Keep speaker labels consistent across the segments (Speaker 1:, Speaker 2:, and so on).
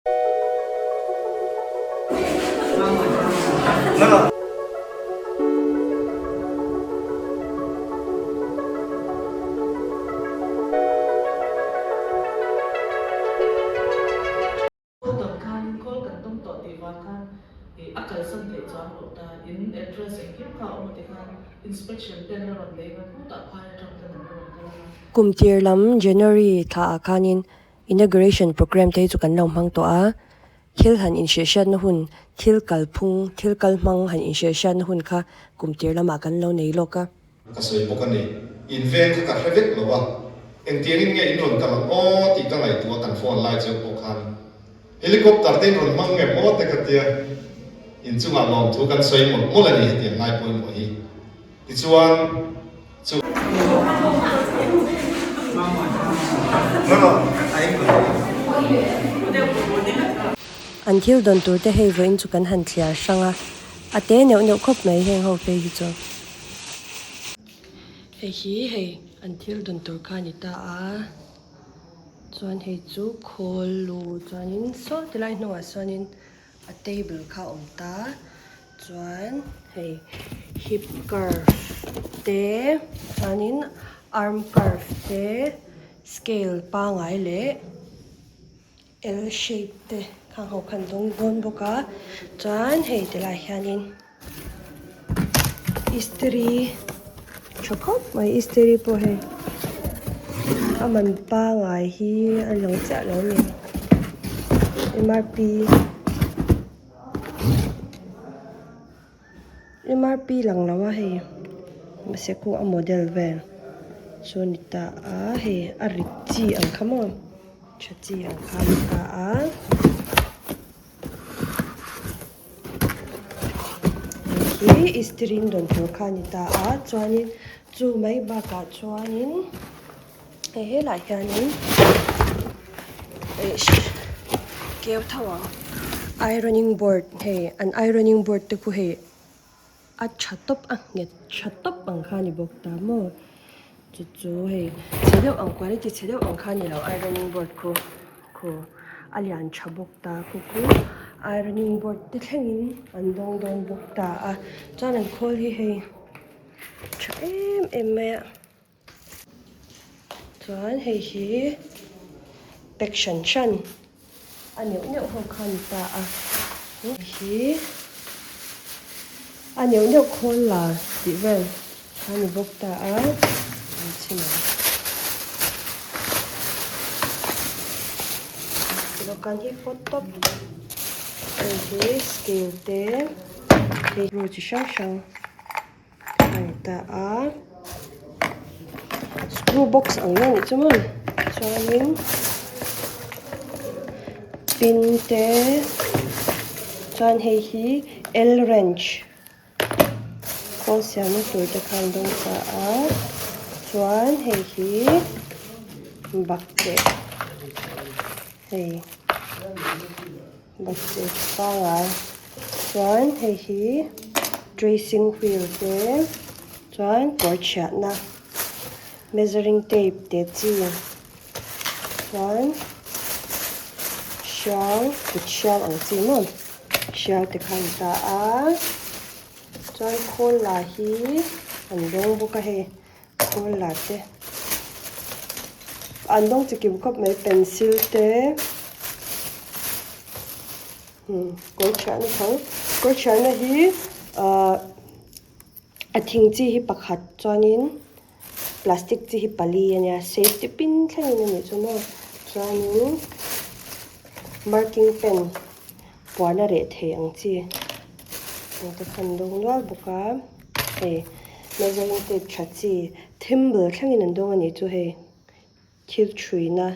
Speaker 1: Khaw dang khanin call kan dawng tawh tih vang khan ih a kalsan theih chuan loh ta in address engkim kha a awm a tikhan inspection ten a rawn lei nga khutah phai atang ten an rawn kal anga.
Speaker 2: Kum tir lam January thla ah khanin Inauguration programme te hi chu kan lo hmang tawh a, thil han inhriahhriatna hun, thil kalphung, thil kal hmang han inhriahhriatna hun kha kum tir lamah kan lo nei lawk a.
Speaker 3: Ka sawi bawk a ni. In veng kha ka hre vek lo a, engtiangin nge in rawn kal ang aw tih ka ngaihtuah kan phone lai cheu pawh khan helicopter te in rawn hmang ngem aw te ka tia, inchungah lawmthu kan sawi mawlh mawlh a ni hetiang ngai pawimawh hi. Tichuan chu.
Speaker 2: An thil dawn tur te hei vawiin chu kan han thliar hrang a, a te neuh neuh khawp mai heng ho phei hi chu. Hei hi hei an thil dawn tur kha a ni ta a, chuan hei chu khawl lu chuanin saw ti lai hnungah sawnin a table kha a awm ta. Chuan hei hip curve te chuanin arm curve te scale pangai leh L shape te khang ho khan dawng dawn bawk a chuan hei ti lai hianin istiri tha khawp mai istiri pawh hei a man pangai hi a lang chiah lo a ni M R P. MRP lang lo a hei mahse khu a model vel chu a ni ta a hei a rit chi ang kha maw tha chi ang kha a ni ta a hei hi istiri in dawn tur kha a ni ta a chuanin chu mai bakah chuanin. Hei helai hianin eish keu tho ang ironing board hei an ironing board te khu hei a tha tawp a nghet tha tawp ang kha a ni bawk ta maw chu chu hei chhe deuh ang quality chhe deuh ang kha a ni lo ironing board khu khu a lian tha bawk ta khu khu ironing board te thlengin an dawng dawn bawk ta a chuan an khawl hi hei tha em em mai a. Chuan hei hi pack hran hran a neuh neuh ho kha a ni ta a hei hi a neuh neuh khawl la tih vel a ni bawk ta a an chhin ang dawhkan hi pawt tawp hei hi scale te hei ru chi hrang hrang. A ni ta a screw box ang deuh anih chu maw chuanin pin te chuan hei hi L wrench khawl siamna tur te kha an dawng ta a chuan hei hi bakcheh hei. Bakcheh pangai chuan hei hi tracing wheel te chuan kawr chhiahna measuring tape te chi chuan hriau kut hriau ang chi maw hriau te kha a ni ta a chuan khawl lah hi an dawng bawk a hei. Khawl la te an dawng chi kim khawp mai pencil te umm kawr thiahna tho kawr thiahna hi ahh a thing chi hi pakhat chuanin plastic chi hi pali ania safety pin thlengin a nih chu maw chuanin marking pen puan a reh thei ang chi ang te kha an dawng nual bawk a. Hei measuring tape tha chi thimble thlengin an dawng a nih chu hei thil thuina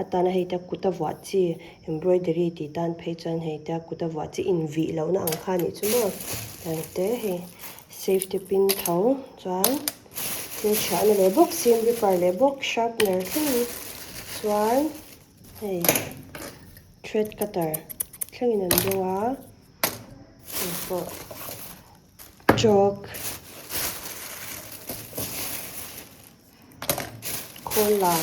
Speaker 2: atana hei te kut a vuah chi embroidery tih tan phei chuan hei te kut a vuah chi invih lohna ang kha a nih chu maw tiang te hei safety pin tho chuan thil chhiahna leh bawk sim ripper leh bawk sharpener thlengin chuan hei thread cutter thlengin an dawng a hei pawh. Chalk khawl la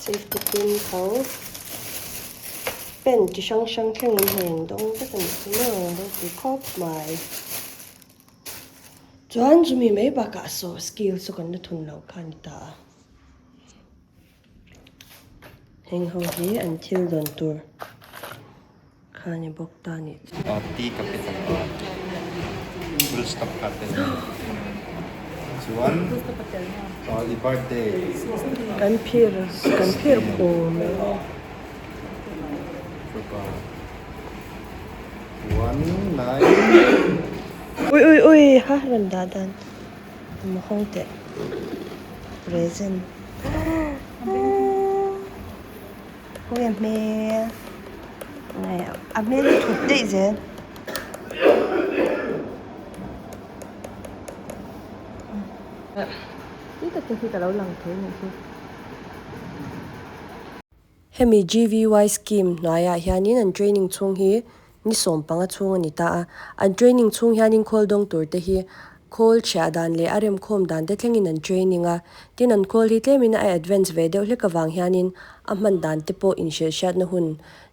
Speaker 2: safety pin tho. Pen chi hrang hrang thlengin hei an dawng vek a nih chu maw ropui khawp mai. Chuan chumi mai bakah saw skill chu kan la thun loh kha a ni ta a. Heng ho hi an thil dawn tur kha a ni bawk ta a nih chu.
Speaker 3: T capital R full stop kha tel chuan i birthday.
Speaker 2: Kan phir kan phir phur mai. Ui ui ui ha rawn dah dan maw hawng teh present ui a hmel a hmel hi thut daih zel. Hemi GVY scheme hnuaiah hianin an training chhung hi ni 15 chhung a ni ta a. An training chhung hianin khawl dawng tur te hi khawl chhiah dan leh a remkhawm dan te thlengin an training a. Tin an khawl hi tlemin a advance ve deuh hlek avang hianin a hman dan te pawh inhrilhhriatna hun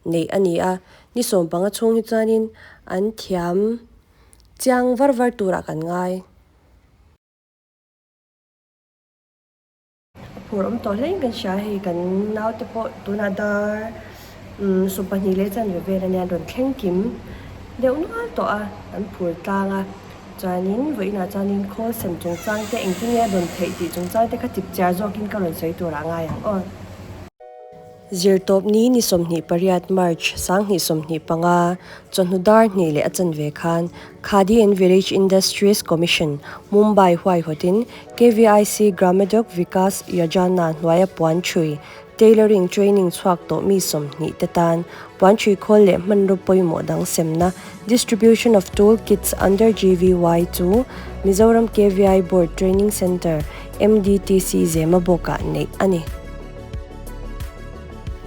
Speaker 2: neih a ni a. Ni 15 chhung hi chuanin an thiam chiang var var turah kan ngai. A phur awm tawh hlein kan hria hei kan naute pawh tunah dar 20 leh chanve vel ania an rawn thleng kim deuh nual tawh a an phur tlang a chuanin vawiinah chuanin khawl sem chungchang te engtin nge a rawn theih tih chungchang te kha chip chiar zawkin ka rawn sawi turah a ngai ang aw. Zirtawpni ni 28 March 2025, chawhnu dar hnih leh a chanve khan Khadi and Village Industries Commission, Mumbai huaihawtin KVIC Gramodok Vikas Yojana hnuaia puan chhui, tailoring training chhuak tawh mi 20 te tan puan chhui khawl leh hmanraw pawimawh dang semna, Distribution of Tool Kits under GVY chu Mizoram KVI Board Training Centre, MDTC, Zemabawkah neih a ni.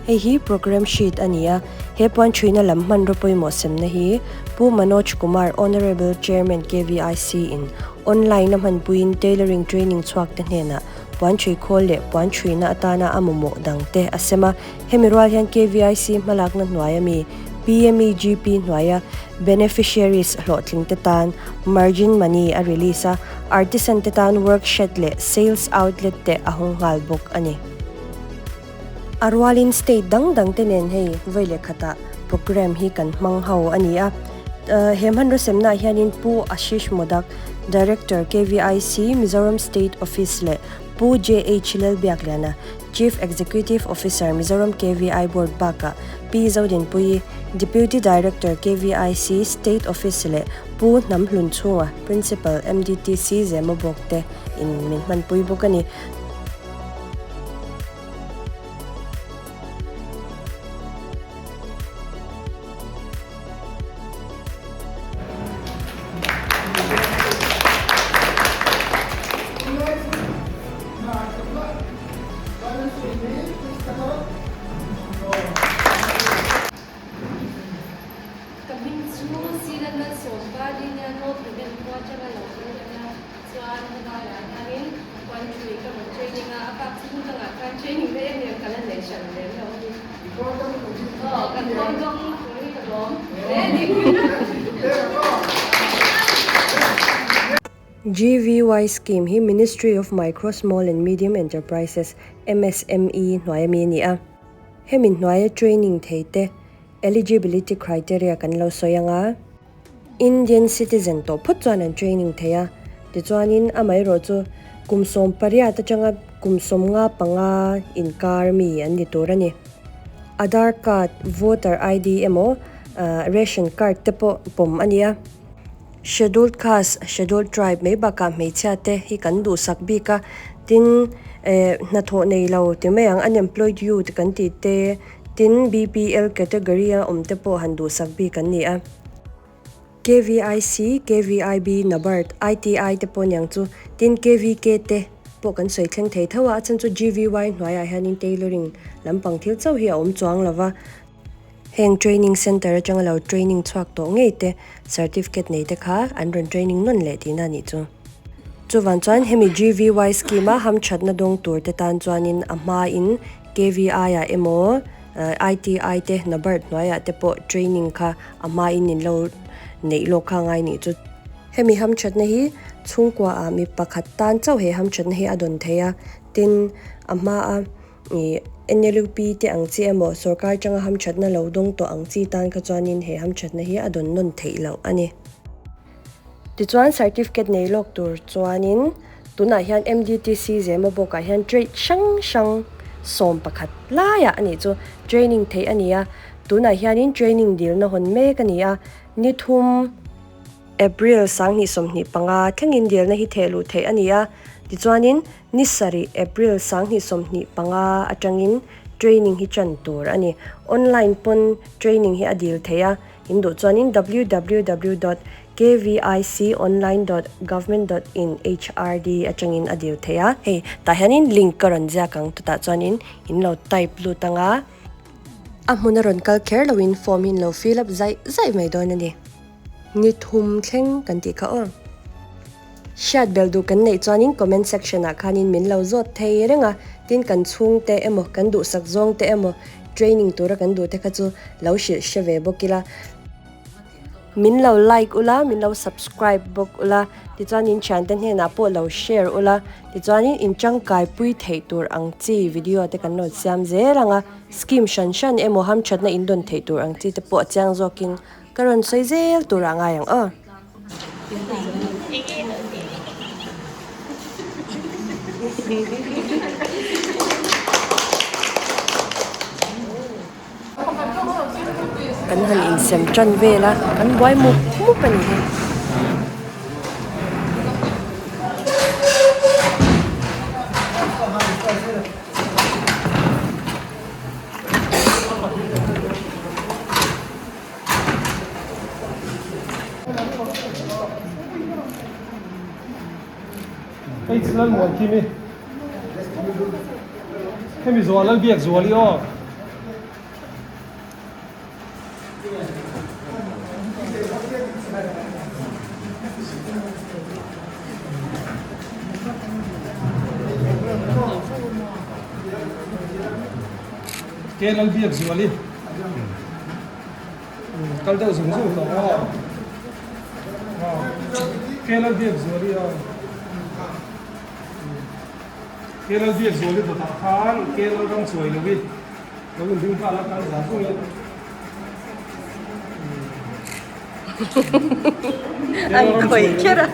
Speaker 2: Hei hi programme sheet a ni a, he puan thuina lam hmanraw pawimawh semna hi Pu Manoj Kumar, Honourable Chairman KVIC in online a hmanpuiin tailoring training chhuak te hnenah puan thui khawl leh puan thuina atana a mamawh dang te a sem a. Hemi rual hian KVIC hmalakna hnuaia mi PMEGP hnuaia beneficiaries hlawhtling te tan margin money a release a, artisan te tan work shed leh sales outlet te a hawng nghal bawk a ni. A rualin state dang dang te nen hei vawi leh khatah programme hi kan hmang ho a ni a. He hmanraw semnaah hianin Pu Ashish Modak, Director, KVIC, Mizoram State Office leh Pu JH Lalbiakliana, Chief Executive Officer, Mizoram KVI Board bakah Pi Zodinpuii, Deputy Director, KVIC, State Office leh Pu Hnam Hlunchhunga, Principal, MDTC Zemabawk te in min hmanpui bawk a ni.
Speaker 4: Ka hming chu Sina Lalsawmpari nia North Rebel khua atanga lo kal ka nia. Chuan helaiah hianin country ka rawn training a, a bak chu hmun dangah khan training na em em ka la nei hran lem lo a ni. Aw kan kawr dawng tur hi ka lawm hle a ni.
Speaker 2: GVY scheme hi Ministry of Micro, Small and Medium Enterprises, MSME, hnuaia mi a ni a. Hemi hnuaia training thei te eligibility criteria kan lo sawi ang a. Indian citizen tawh phawt chuan an training thei a, tichuanin amaherawh chu kum 18 atanga kum 55 inkar mi an ni tur a ni. Aadhaar card, voter ID emaw ration card te pawh pawm a ni a. Scheduled caste, scheduled tribe mai bakah hmeichhia te hi kan duhsak bik a, tin hnathawh nei lo ti mai ang unemployed youth kan tih te, Tin, BPL category a awm te pawh han duhsak bik an ni a. KVIC, KVIB, NABARD, ITI te pawh niang chu. Tin, KVK te pawh kan sawi thleng thei tho a, a chhan chu GVY hnuaiah hianin tailoring lampang thil chauh hi a awm chuang lo va. Heng training centre atanga lo training chhuak tawh ngei te certificate nei te kha an rawn training nawn leh tihna a nih chu. Chuvang chuan hemi GVY scheme a hamthatna dawng tur te tan chuanin a hmain KVI-ah emaw, ITI te NABARD hnuaiah te pawh training kha a hmain in lo neih lawk kha ngai nih chu. Hemi hamthatna hi chhungkua ah mi pakhat tan chauh he hamthatna hi a dawn thei a, tin a hmaa ih NLUP te ang chi emaw sorkar atanga hamthatna lo dawng tawh ang chi tan kha chuanin he hamthatna hi a dawn nawn theih loh a ni. Tichuan certificate nei lawk tur chuanin tunah hian MDTC Zemabawk ah hian trade hrang hrang 11 laiah a nih chu training theih a ni a, tunah hianin training dilna hawn mek a ni a, ni thum April 2025 thlengin dilna hi theh luh theih a ni a, tichuanin ni sarih April 2025 atangin training hi tan tur a ni. Online pawn training hi a dil theih a. In duh chuanin www dot kviconline dot government dot in hrd atangin a dil theih a, hei tah hianin link ka rawn ziak ang chutah chuanin in lo type lut ang a, a hmun a rawn kal kher loin form hi in lo fill up zaih zaih mai dawn a ni. Ni thum thleng kan tih kha aw. Hriat bel duh kan neih chuanin comment section ah khanin min lo zawt thei reng a, tin kan chhungte emaw kan duhsak zawng te emaw training tura kan duh te kha chu lo hrilh hre ve bawk ila. Min lo like ula, min lo subscribe bawk ula, tichuan in thiante hnenah pawh lo share ula, tichuanin in tangkai pui theih tur ang chi video te kan rawn siam zel ang a, scheme hran hran emaw hamthatna in dawn theih tur ang chi te pawh a chiang zawkin ka rawn sawi zel turah ngai ang aw. Kan han insem tan vel a, kan buai mup mup a ni hi.
Speaker 5: Hei chu Lalmuan Kimi hemi zuah Lalbiak zual i aw. Ke Lalbiak zual i. Kal deuh zung zung tawh aw. Ke Lalbiak Zuali aw. Ke Lalbiak Zuali dawtah khan Ke Lalram chuai lo i lo in ding nghal a kal zan zung in.
Speaker 2: An khawih kher a.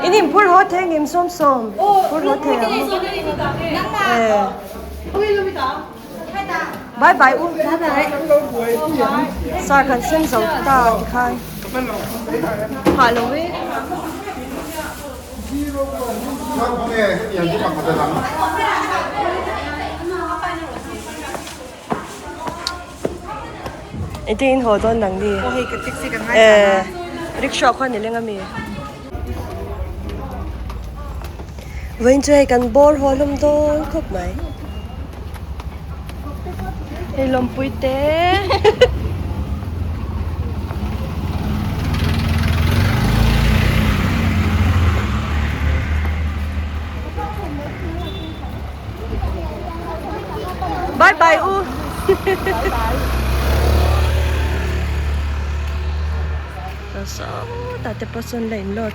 Speaker 2: In in phur haw thei ngem sawm sawm phur haw thei ang bye bye u sar kan sen zo ta tikhan phah lo e. Engtin in haw dawn nang ni?
Speaker 1: Aw hei ka taxi kan ngai tlan a.
Speaker 2: Rickshaw khuan ni leng ami? Vawiin chu hei kan bawr haw hlawm dawn khawp mai. Hei lawmpui te. Bye bye u. Sawtah te pawh sawn la in load.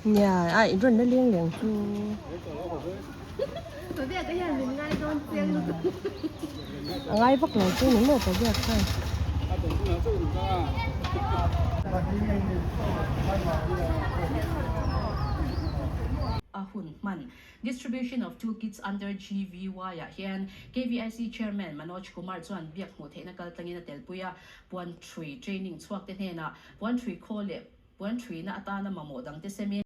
Speaker 2: Nia a in rawn la leng leng chu. A ngai vak lo chu ni maw Pabiak khan.
Speaker 6: A hun hman Distribution of toolkits under GVY ah hian KVIC Chairman Manoj Kumar chuan biak hmuh theihna kaltlangin a telpui a, puan ṭhui training chhuakte hnenah puan ṭhui khaw leh puan ṭhuina atana mamawh dangte semin.